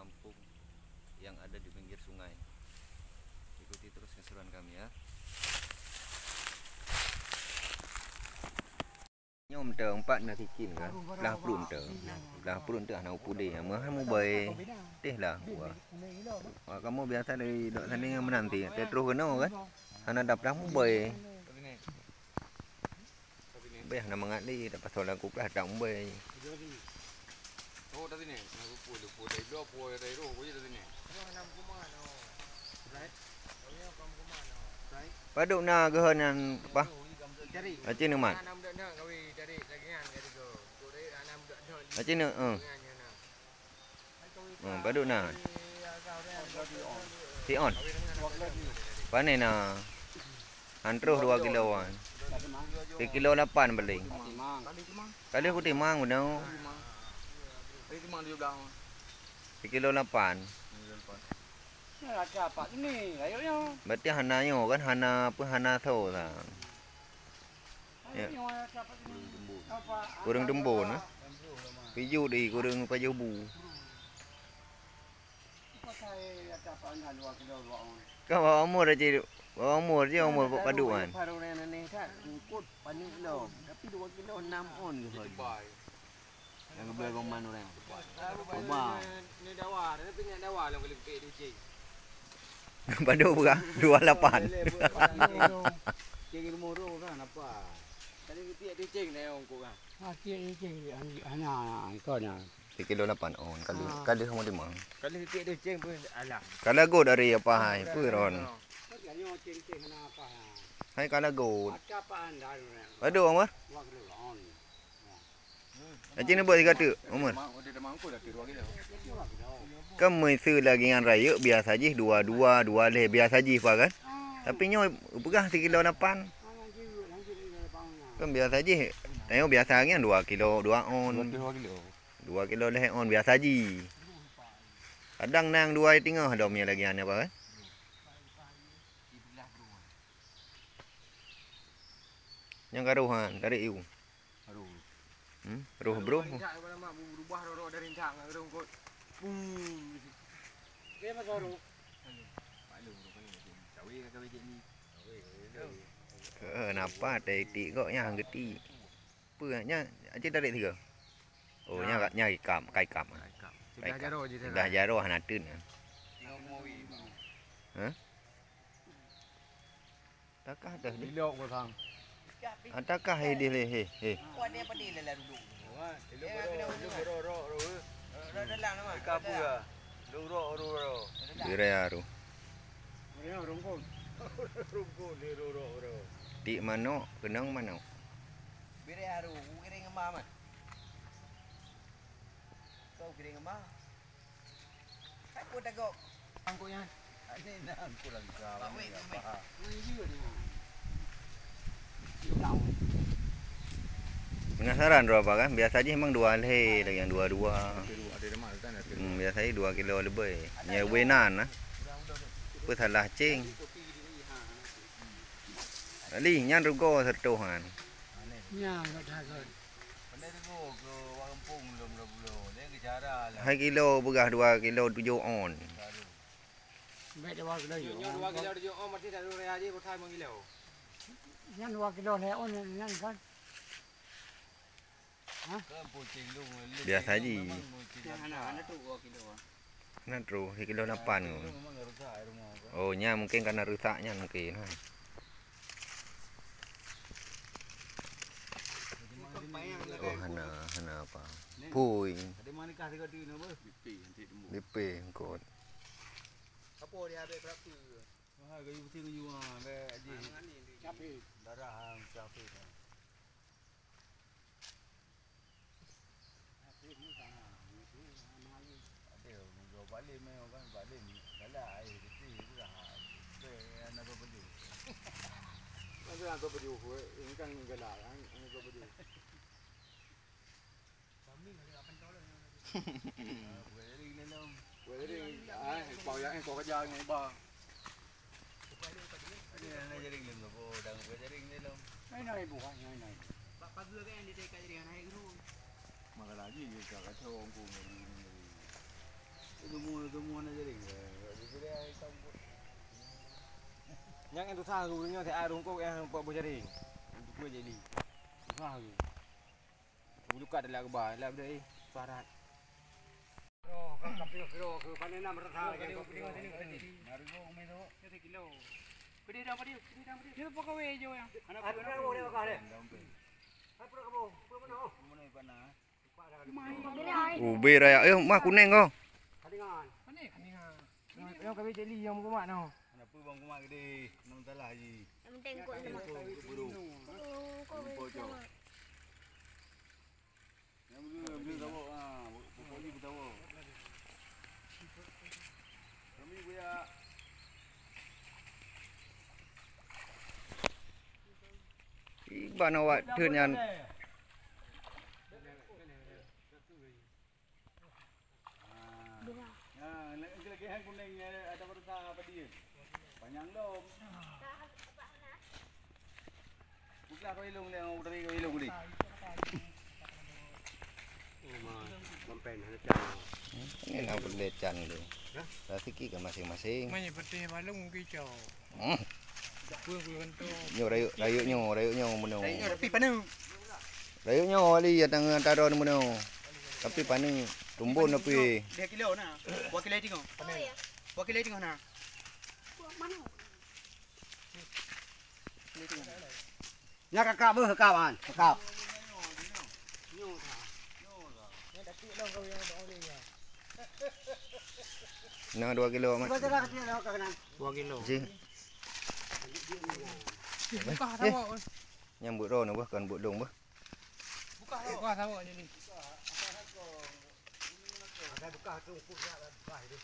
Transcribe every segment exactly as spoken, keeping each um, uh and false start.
Kampung yang ada di pinggir sungai. Ikuti terus keseruan kami ya. Nyoe meuteung empat na sikin kan. Lah pruet meuteung. Lah pruet meuteung hana upudi. Meuhan mubai. Teh lah. Wah. Wah, kamoe biasa dari dok sana ngan meunanti. Teh troh keunoe kan. Hana dap lah mubai. Beh na mangat lé, dak pasal lagu kah dak umbai. Oh, dah sini. Nah, lupa, lupa. Dari dua puluh, dari dua puluh je dah sini. Padub na geuh nyan, Pah? Cari. Aci neumat. Aci neu, eh. Hmm, padub na. Sion. Pane na. Han troh dua kilo wan. Sikilo lapan paléng. Ka lheueh kutimang bunoe. Sikilo lapan. Berarti hana nyoe kan, hana apa, hana soe sa. Ya. Kureueng teumbon, eh. Pijôh di kureueng pajoh bu. Ka bak umur aja, bak umur je umur padub kan. Tapi dua kilo enam on ke. Nyang geubloe bang man ureueng. Coba. Ni dawa, tapi nak dawa lom kali kepek di cing. Padub berah dua lapan. Cing ilmu tu kan apa? Tadi kepek di cing dah yang ongkok kan. Ah, cing di cing hana kau na. Sikilo lapan on kali kali kamu lima. Kali kepek di cing pun alah. Kalau go dari apa hai pun ron. Kau jangan cing cing hana apa. Hai kalau go. Macam apa anda? Aduh, Umar. Wah, kena on. Aci ni buat tiga tu, Umar. Kan meuseu lagi ngan rayeuk biasa jih dua dua, dua leh biasa jih pa kan. Tapi nyoe peugah sikilo lapan. Kan biasa jih. Tanyoe biasa ngian dua kilo, dua on. Dua kilo leh on biasa jih. Kadang nang dua tingah dom lagi nyan apa kan. Nyang karohan, tarik iu. Aduh. Hmm, roh bro. Berubah roro dari rencak ngan rungkut. Bum. Dia masuk roh. Maklum roh kan ni. Cawe kan cawe cik ni. Eh, napa teh itik kok nyang geti. Apa nya? Aja tarik tiga. Oh, nya nya ikam, kai ikam. Sudah jaro je. Sudah jaro hana tun. Hah? Takah dah ni. Bilok ko sang. Atakah he deh he he. Kuat dia pedih lah duduk. Wah, ilok bro, ilok bro, bro, bro. Dalam nama? Ka apa ya? Ilok bro, bro, bro. Birai aru. Birai aru rungkut. Rungkut dia bro, bro. Tik manok, kenang manok. Birai aru, kiring emas mah. Kau kiring emas. Aku tagok. Angkut nyan. Ini nak angkut lagi kau. Bak wek, bak wek. Penasaran tu apa kan? Biasa je memang dua leh lagi yang dua dua. Hmm, biasa je dua kilo lebih. Nya wenan lah. Apa salah cing? Ali nyan rugo sertoh kan. Nya enggak takut. Hai kilo peugah dua kilo tujoh on. Baik dua kilo. Nyoe dua kilo tujoh on, berarti dari raya je, bukan lima kilo. Nyan dua kilo leh on nyan kan. Biasa ji. Hana, hana tu dua kilo. Nyan terus, sikilo lapan. Oh, nyan mungkin karena rusak nyan mungkin. Ha. Oh, hana, hana apa. Pui. Ada mana kah tiga tu nama? Bipi, nanti temu. Bipi, kot. Apa dia habis berapa? Wah, kayu bersih kayu ah, be aje. Capek. Darah ah, capek. Ada orang jual balik meh, orang balik galak air bersih tu dah. Be anak kau beli. Kan tu anak kau beli, ini kan galak kan, anak kau beli. Bukan jadi gini lom. Bukan jadi, ah, kau yang, eh, kau kerja dengan iba. Ini yang jadi gini lom, kau dah bukan jadi gini lom. Ini naik bukan, ini naik. Bak pagar kan, dia dekat jadi anak guru. Maka lagi dia tak kacau orang pun. Ilmu Nyang susah tu nyoe, saya rungkok yang empat boh jaring. Itu pun jadi. Susah tu. Bulukat dah lah kebal, lah dah, eh, susah dah. Ubé raya, eh, mah kuneng kau. Nyoe kami cek li nyang meukumat nyoe. Kenapa bang kumat gede? Nama salah ji. Yang penting kok sama. Kok burung. Kok burung. Kok burung. Yang burung, yang burung tawak, ha. Pokok ni bertawak. Kami buya. Iban awak thon nyan. Ah. Ya, lagi-lagi yang kuning ya, ada baru tak apa dia. Panjang dong. Buka kau ilung dia, mau dari kau ilung ni. Oh, ma, lampen hana cang. Ini nak benda can tu. Hah? Rezeki kan masing-masing. Mana putih balung kicau. Hmm. Nyoe rayeuk, rayeuk nyoe, rayeuk nyoe meunoe. Tapi paneuk. Rayeuk nyoe wali atang antara meunoe. Tapi paneuk tumbon tapi. Dua kilo na. Dua kilo tengok. Dua kilo tengok na. Nyan kakak beuh, kakak, man. Kakak. Nah, dua kilo, Mat. Dua kilo. Ji. Buka sama. Nyang buet droe nyoe beuh, kon buet lôn beuh. Buka sama. Buka sama jadi. Ada buka tu, buka dah buka itu.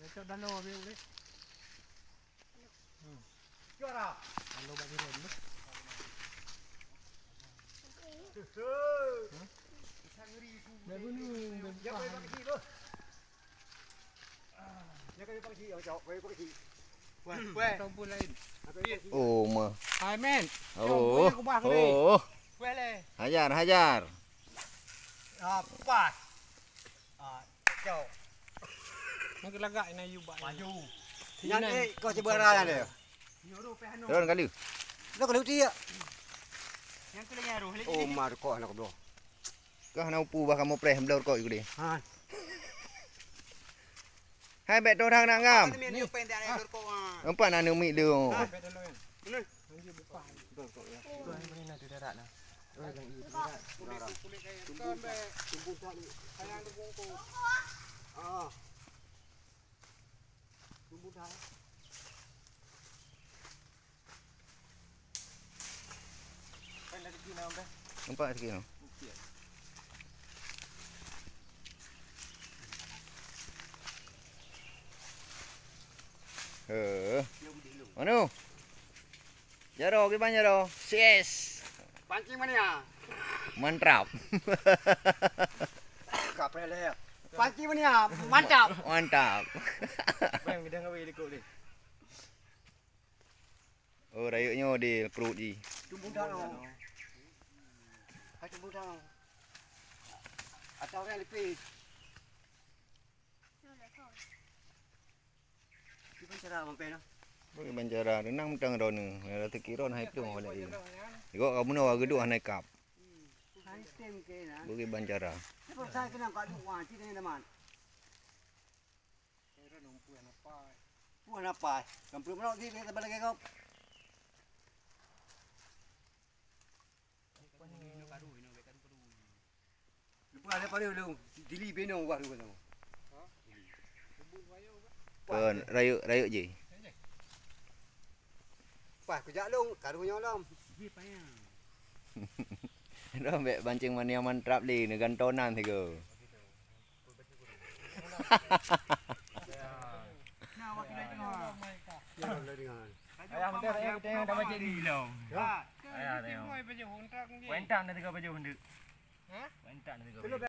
Lecok dalam habis boleh. Hmm. Juara. Kalau bagi rem tu. Dah bunuh, dah buka. Dia kau pakai, kau pakai. Weh, weh. Ataupun lain. Oh, ma. Hai, men. Oh. Jom, aku bah kali. Oh. Weh, leh. Hajar, hajar. Ah, pas. Ah, cok. Nak lagak ina yu bak. Maju. Nyan, eh, kau cuba arah dia. Turun kali. Lo kalau dia. Yang tu lagi harus. Oh, mar kok anak bro. Kah na upu bah kamoe preh bloe rukok iko deh. Ha. Hai, bèk torang nak ngam. Nampak na neumik lé. Ha. Mana? Mana tu darat nah. Oh, yang itu darat. Tumbuh tak ni? Sayang tu bungkus. Ah. Tumbuh tak? Nampak sikit tu. Eh. Mana? Jaro, gimana jaro? Yes. Pancing mania. Mantap. Kapreh leh. Pancing mania, mantap. Mantap. Bang, dah ngawi likot ni. Oh, rayeuk nyoe di perut ji. Tumbuh daun. Hai tumbuh daun. Atau orang lipis. Kiban cara mampir noh. Bagi bancara, renang mantong droeneuh. Rezeki droeneuh hai plueng awak laén. Jigok kamoe nyoe geudong hana ikab. Hai tem ke na. Bagi bancara. Lepas saya kena kat duk wah, cik kena teman. Puan apa? Kampung mana di tempat lagi kau? Lepas ada pada dulu, dili beno baru tu. Kon rayeuk, rayeuk je. Pas kujak long, karu nyoe lom. Dah ambek pancing mania mantap lé, ni gantonan sigo. Ayah, menteri saya kita yang dapat jadi lom. Ayah, tengok. Kuentan nanti kau baju untuk. Kuentan nanti kau baju.